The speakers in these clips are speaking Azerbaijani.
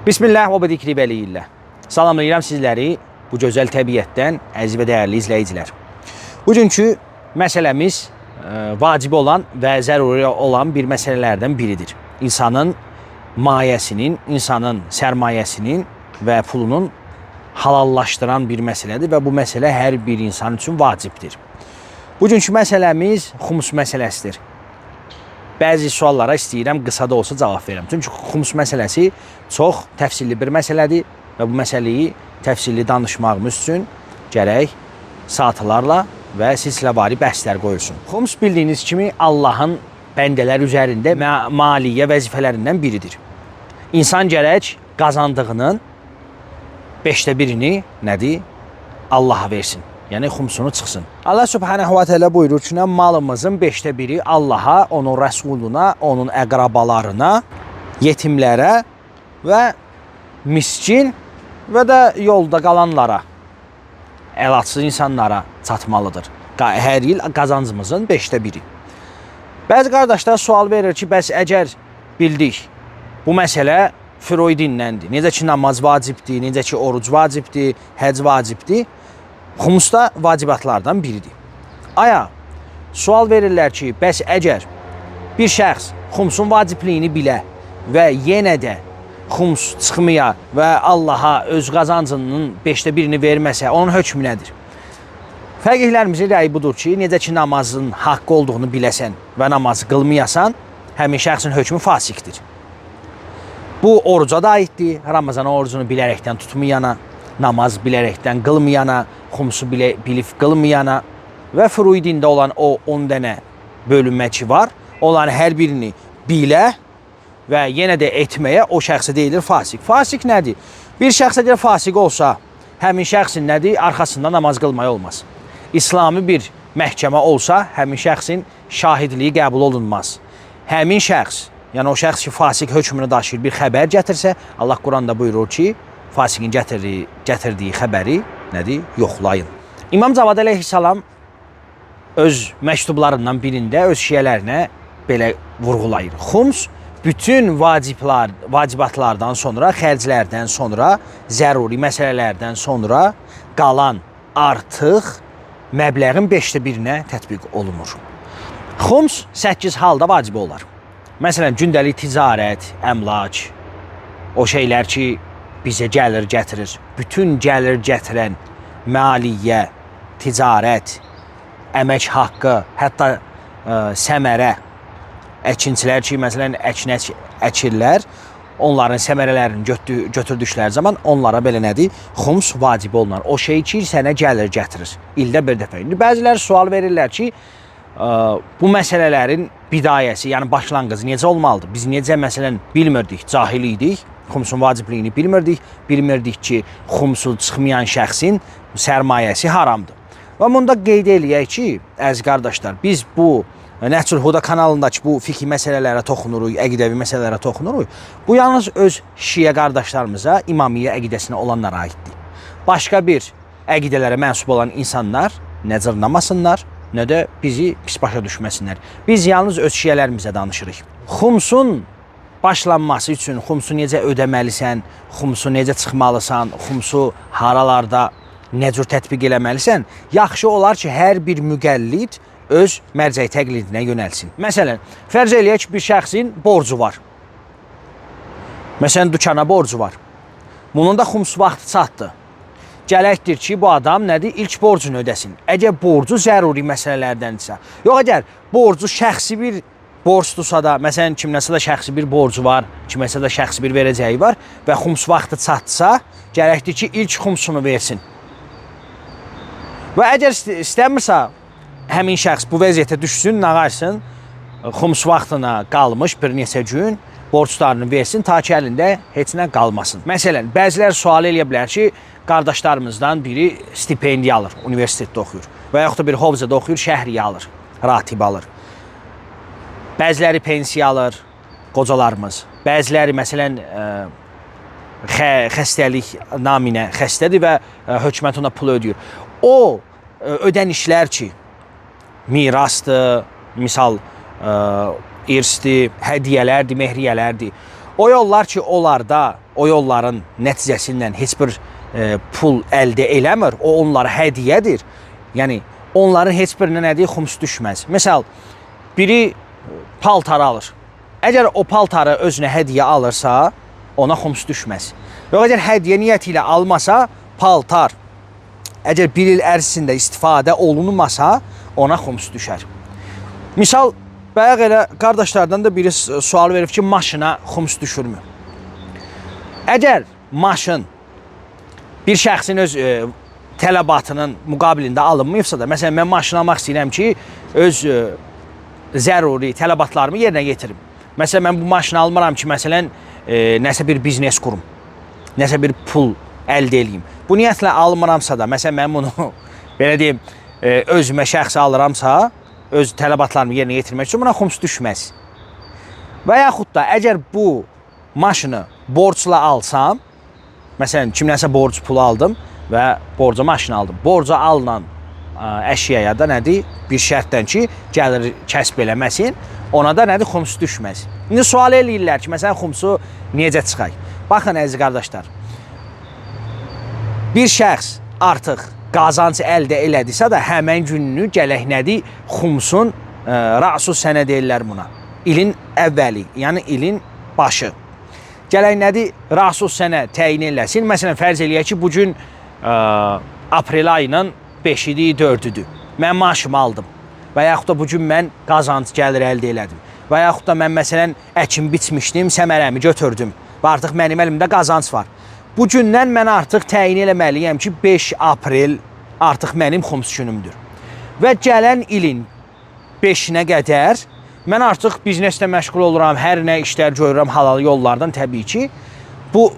Bismillah və bi zikri vəliyillah. Salamlayıram sizləri bu gözəl təbiətdən, əziz və dəyərli izləyicilər. Bugünkü məsələmiz vacib olan və zəruri olan bir məsələlərdən biridir. İnsanın mayəsinin, insanın sərmayəsinin və pulunun halallaşdıran bir məsələdir və bu məsələ hər bir insan üçün vacibdir. Bugünkü məsələmiz xums məsələsidir. Bəzi suallara istəyirəm qısa da olsa cavab verirəm. Çünki xums məsələsi çox təfsilli bir məsələdir və bu məsələyi təfsilli danışmağımız üçün gərək saatlarla və silsiləvari bəhslər qoyulsun. Xums bildiyiniz kimi Allahın bəndələr üzərində maliyyə vəzifələrindən biridir. İnsan gərək qazandığının 5də birini nədir? Allaha versin. Yəni xumsunu çıxsın. Allah Subhanahu va Teala buyurur ki, malımızın 5də biri Allaha, onun rəsuluna, onun əqrabalarına, yetimlərə və miskin və də yolda qalanlara, əlacsız insanlara çatmalıdır. Hər il qazancımızın 5də biri. Bəzi qardaşlar sual verir ki, bəs əgər bildik, bu məsələ Freudinləndir. Necə ki namaz vacibdir, necə ki oruc vacibdir, həcc vacibdir. Xums da vacibatlardan biridir. Aya, sual verirlər ki, bəs əgər bir şəxs xumsun vacibliyini bilə və yenə də xums çıxmaya və Allaha öz qazancının 5də birini verməsə, onun hökmü nədir? Fəqihlərimizin rəyi budur ki, necə ki namazın haqqı olduğunu biləsən və namazı qılmayasan, həmin şəxsin hökmü fasiqdir. Bu oruca da aiddir. Ramazan orucunu bilərəkdən tutmayana, namaz bilərəkdən qılmayana, xumsu bilib qılmayana və furu dində olan o 10 dənə bölünmə ki var, onların hər birini bilə və yenə də etməyə o şəxsə deyilir fasik. Fasik nədir? Bir şəxs əgər fasik olsa, həmin şəxsin nədir? Arxasında namaz qılmaya olmaz. İslami bir məhkəmə olsa, həmin şəxsin şahidliyi qəbul olunmaz. Həmin şəxs, yəni o şəxs ki, fasik hökmünü daşıyır, bir xəbər gətirsə, Allah Quranda buyurur ki, fasiqin gətirdiyi xəbəri nədir? Yoxlayın. İmam Cavad əleyhissalam öz məktublarından birində öz şiələrinə belə vurğulayır. Xums bütün vacibatlardan sonra, xərclərdən sonra, zəruri məsələlərdən sonra qalan artıq məbləğin 5də birinə tətbiq olunur. Xums 8 halda vacib olar. Məsələn, gündəlik ticarət, əmlak, o şeylər ki, bizə gəlir gətirir. Bütün gəlir gətirən maliyyə, ticarət, əmək haqqı, hətta səmərə, əkinçilər ki, məsələn, əkin əkirlər, onların səmərələrini götürdükləri zaman onlara belə nədir? Xums vacib olunar. O şey ki, sənə gəlir gətirir. İldə bir dəfə. İndi bəziləri sual verirlər ki, bu məsələlərin bidayəsi, yəni başlanğıcı necə olmalıdır? Biz necə məsələn bilmirdik, cahil idik, xumsun vacibliyini bilmirdik, bilmirdik ki, xumsu çıxmayan şəxsin sərmayəsi haramdır. Və bunda qeyd eləyək ki, əziz qardaşlar, biz bu Nəhcül Huda kanalındakı bu fiqhi məsələlərə toxunuruq, əqidəvi məsələlərə toxunuruq. Bu yalnız öz şiə qardaşlarımıza, İmamiyyə əqidəsinə olanlara aiddir. Başqa bir əqidələrə mənsub olan insanlar nə cırnamasınlar, nə də bizi pis başa düşməsinlər. Biz yalnız öz şiələrimizə danışırıq. Xumsun başlanması üçün xumsu necə ödəməlisən, xumsu necə çıxmalısan, xumsu haralarda nə cür tətbiq eləməlisən, yaxşı olar ki, hər bir müqəllid öz mərcəi təqlidinə yönəlsin. Məsələn, fərz eləyək ki, bir şəxsin borcu var. Məsələn, dükana borcu var. Bunun da xums vaxtı çatdı. Gərəkdir ki, bu adam nədir? İlk borcunu ödəsin. Əgər borcu zəruri məsələlərdəndirsə, yox əgər borcu şəxsi bir borcdursa da, məsələn, kimləsə də şəxsi bir borcu var, kiməsə də şəxsi bir verəcəyi var və xums vaxtı çatsa, gərəkdir ki, ilk xumsunu versin. Və əgər istəmirsə həmin şəxs bu vəziyyətə düşsün, nə qaysın? Xums vaxtına qalmış bir neçə gün borclarını versin, ta ki əlində heç nə qalmasın. Məsələn, bəzilər sual eləyə bilər ki, qardaşlarımızdan biri stipendiya alır, universitetdə oxuyur və yaxud da bir hovzada oxuyur, şəhriyə alır, ratib alır. Bəziləri pensiya alır, qocalarımız. Bəziləri məsələn xəstəlik naminə xəstədir və hökumət ona pul ödəyir. O ödənişlər ki, mirasdır, misal irsdir, hədiyyələrdir, mehriyələrdir. O yollar ki, onlarda o yolların nəticəsindən heç bir pul əldə eləmir, o onlara hədiyyədir. Yəni onların heç birinə nədir? Xums düşməz. Məsəl, biri paltar alır. Əgər o paltarı özünə hədiyyə alırsa, ona xums düşməz. Yox, əgər hədiyyə niyyəti ilə almasa, paltar əgər bir il ərzində istifadə olunmasa, ona xums düşər. Misal, bayaq elə qardaşlardan da biri sual verib ki, maşına xums düşürmü? Əgər maşın bir şəxsin öz tələbatının müqabilində alınmayıbsa da, məsələn, mən maşın almaq istəyirəm ki, öz zəruri tələbatlarımı yerinə yetirim. Məsələn, mən bu maşını almıram ki, məsələn, nəsə bir biznes qurum, nəsə bir pul əldə eləyim. Bu niyyətlə almıramsa da, məsələn, mən bunu belə deyim, özümə şəxsi alıramsa, öz tələbatlarımı yerinə yetirmək üçün buna xums düşməz. Və yaxud da əgər bu maşını borcla alsam, məsələn, kimdənsə borc pulu aldım və borca maşın aldım. Borca alınan əşyaya da nədir? Bir şərtdən ki, gəlir kəsb eləməsin, ona da nədir? Xums düşməz. İndi sual eləyirlər ki, məsələn, xumsu necə çıxaq? Baxın, əziz qardaşlar, bir şəxs artıq qazanc əldə elədisə də, həmən gününü gələk nədir? Xumsun rəsu sənə deyirlər buna. İlin əvvəli, yəni ilin başı. Gələk nədir? Rəsu sənə təyin eləsin. Məsələn, fərz eləyək ki, bu gün aprel ayının 5-idir, 4-üdür. Mən maaşımı aldım. Və yaxud da bu gün mən qazanc gəlir əldə elədim. Və yaxud da mən məsələn əkin biçmişdim, səmərəmi götürdüm. Və artıq mənim əlimdə qazanc var. Bu gündən mən artıq təyin eləməliyəm ki, 5 aprel artıq mənim xums günümdür. Və gələn ilin 5-inə qədər mən artıq bizneslə məşğul oluram, hər nə işlər görürəm halal yollardan təbii ki. Bu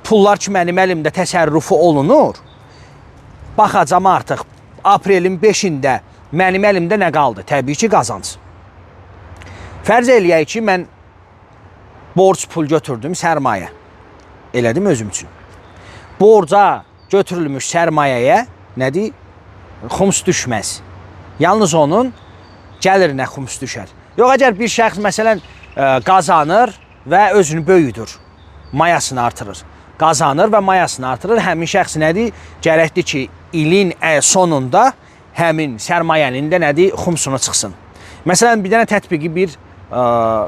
pullar ki mənim əlimdə təsərrüfü olunur. Baxacam artıq aprelin 5-ində mənim əlimdə nə qaldı? Təbii ki, qazanc. Fərz eləyək ki, mən borc pul götürdüm, sərmayə elədim özüm üçün. Borca götürülmüş sərmayəyə nədir? Xums düşməz. Yalnız onun gəlirinə xums düşər. Yox, əgər bir şəxs məsələn qazanır və özünü böyüdür, mayasını artırır. Qazanır və mayasını artırır. Həmin şəxs nədir? Gərəkdir ki, ilin sonunda həmin sərmayənin də nədir? Xumsunu çıxsın. Məsələn, bir dənə tətbiqi bir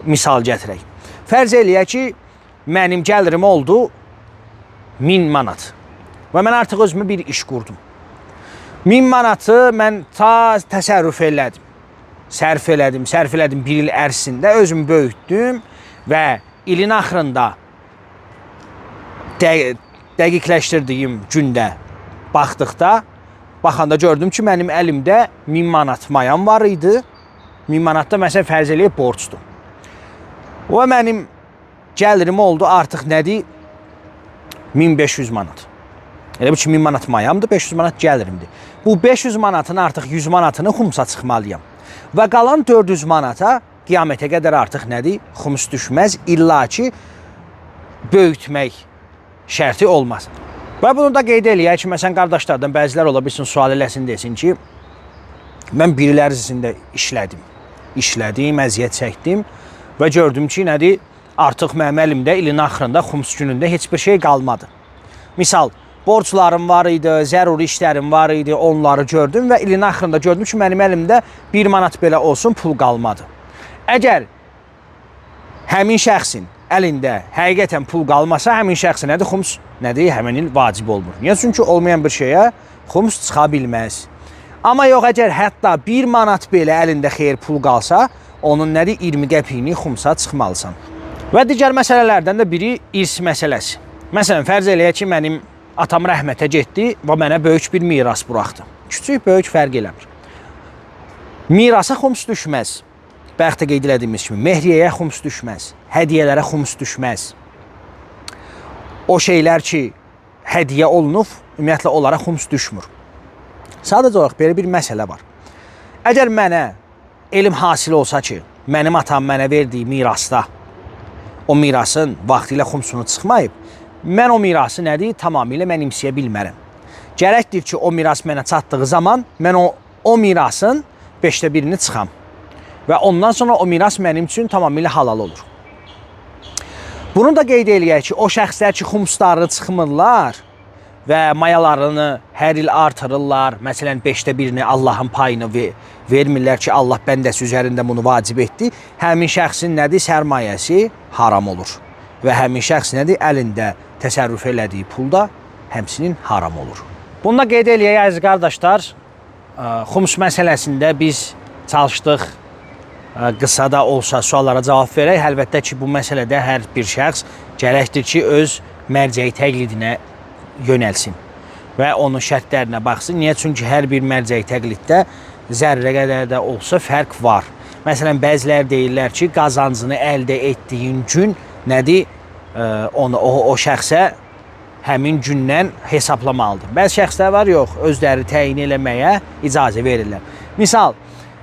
misal gətirək. Fərz eləyək ki, mənim gəlirim oldu 1000 manat və mən artıq özümə bir iş qurdum. 1000 manatı mən ta təsərrüf elədim. Sərf elədim, sərf elədim bir il ərzində özümü böyütdüm və ilin axırında dəqiqləşdirdiyim gündə baxdıqda, baxanda gördüm ki, mənim əlimdə 1000 manat mayam var idi. 1000 manat da məsələn fərz eləyək borcdur. Və mənim gəlirim oldu artıq nədir? 1500 manat. Elə bil ki, 1000 manat mayamdır, 500 manat gəlirimdir. Bu 500 manatın artıq 100 manatını xumsa çıxmalıyam. Və qalan 400 manata qiyamətə qədər artıq nədir? Xums düşməz, illa ki böyütmək şərti olmaz. Və bunu da qeyd eləyək ki, məsələn qardaşlardan bəzilər ola bilsin sual eləsin desin ki, mən bir il ərzində işlədim. İşlədim, əziyyət çəkdim və gördüm ki, nədir? Artıq mənim əlimdə ilin axırında xums günündə heç bir şey qalmadı. Misal, borclarım var idi, zəruri işlərim var idi, onları gördüm və ilin axırında gördüm ki, mənim əlimdə 1 manat belə olsun pul qalmadı. Əgər həmin şəxsin əlində həqiqətən pul qalmasa, həmin şəxsə nədir? Xums nədir? Həmin il vacib olmur. Niyə? Çünki olmayan bir şeyə xums çıxa bilməz. Amma yox, əgər hətta 1 manat belə əlində xeyir pul qalsa, onun nədir? 20 qəpiyini xumsa çıxmalısan. Və digər məsələlərdən də biri irs məsələsi. Məsələn, fərz eləyək ki, mənim atam rəhmətə getdi və mənə böyük bir miras buraxdı. Kiçik, böyük fərq eləmir. Mirasa xums düşməz. Bayaq da qeyd elədiyimiz kimi, mehriyyəyə xums düşməz, hədiyyələrə xums düşməz. O şeylər ki, hədiyyə olunub, ümumiyyətlə onlara xums düşmür. Sadəcə olaraq belə bir məsələ var. Əgər mənə elm hasil olsa ki, mənim atam mənə verdiyi mirasda o mirasın vaxtilə xumsunu çıxmayıb, mən o mirası nədir? Tamamilə mənimsəyə bilmərəm. Gərəkdir ki, o miras mənə çatdığı zaman mən o mirasın 5də birini çıxam. Və ondan sonra o miras mənim üçün tamamilə halal olur. Bunu da qeyd eləyək ki, o şəxslər ki, xumslarını çıxmırlar və mayalarını hər il artırırlar. Məsələn, 5də birini Allahın payını vermirlər ki, Allah bəndəsi üzərində bunu vacib etdi. Həmin şəxsin nədir? Sərmayəsi haram olur. Və həmin şəxs nədir? Əlində təsərrüf elədiyi pul da həmçinin haram olur. Bunu da qeyd eləyək əziz qardaşlar. Xums məsələsində biz çalışdıq qısa da olsa suallara cavab verək. Əlbəttə ki, bu məsələdə hər bir şəxs gərəkdir ki, öz mərcəyi təqlidinə yönəlsin və onun şərtlərinə baxsın. Niyə? Çünki hər bir mərcəyi təqliddə zərrə qədər də olsa fərq var. Məsələn, bəziləri deyirlər ki, qazancını əldə etdiyin gün nədir? Onu o şəxsə həmin gündən hesablamalıdır. Bəzi şəxslər var, yox, özləri təyin eləməyə icazə verirlər. Misal,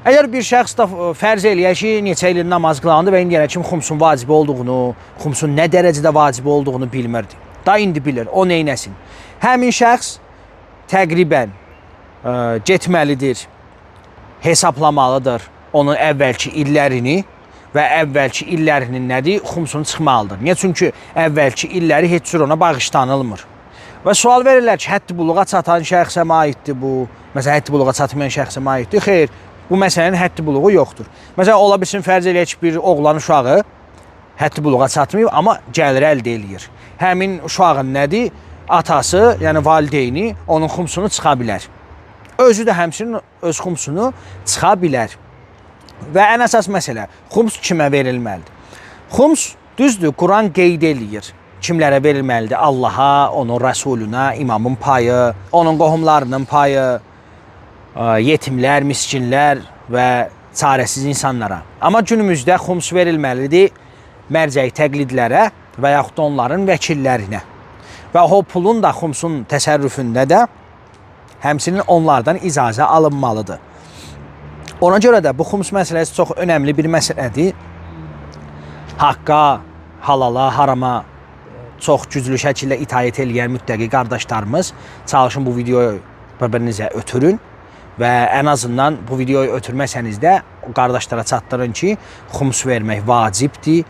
əgər bir şəxs da fərz eləyək ki, neçə ilin namaz qılandı və indiyənə kimi xumsun vacib olduğunu, xumsun nə dərəcədə vacib olduğunu bilmirdi. Da indi bilir, o neynəsin? Həmin şəxs təqribən getməlidir, hesablamalıdır onun əvvəlki illərini və əvvəlki illərinin nədir? Xumsunu çıxmalıdır. Niyə? Çünki əvvəlki illəri heç cür ona bağışlanılmır. Və sual verirlər ki, həddi buluğa çatan şəxsə mi aiddir bu? Məsələn, həddi buluğa çatmayan şəxsə mi aiddir? Xeyr, bu məsələnin həddi buluğu yoxdur. Məsələn, ola bilsin fərz eləyək ki, bir oğlan uşağı həddi buluğa çatmayıb, amma gəlir əldə eləyir. Həmin uşağın nədir? Atası, yəni valideyni onun xumsunu çıxa bilər. Özü də həmçinin öz xumsunu çıxa bilər. Və ən əsas məsələ, xums kimə verilməlidir? Xums, düzdür, Quran qeyd eləyir. Kimlərə verilməlidir? Allaha, onun rəsuluna, imamın payı, onun qohumlarının payı, yetimlər, miskinlər və çarəsiz insanlara. Amma günümüzdə xums verilməlidir mərcəyi təqlidlərə və yaxud da onların vəkillərinə. Və o pulun da xumsun təsərrüfündə də həmçinin onlardan icazə alınmalıdır. Ona görə də bu xums məsələsi çox önəmli bir məsələdir. Haqqa, halala, harama çox güclü şəkildə itaət eləyən müttəqi qardaşlarımız, çalışın bu videoyu bir-birinizə ötürün və ən azından bu videoyu ötürməsəniz də qardaşlara çatdırın ki, xums vermək vacibdir,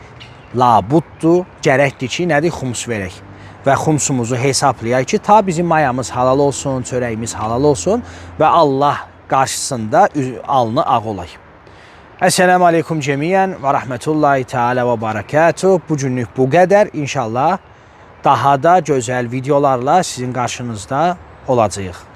labuddur, gərəkdir ki, nədir? Xums verək. Və xumsumuzu hesablayaq ki, ta bizim mayamız halal olsun, çörəyimiz halal olsun və Allah qarşısında alnı ağ olay. Əssəlamu aleykum cəmiyyən və rəhmətullahi teala və barakatuh. Bu günlük bu qədər. İnşallah daha da gözəl videolarla sizin qarşınızda olacağıq.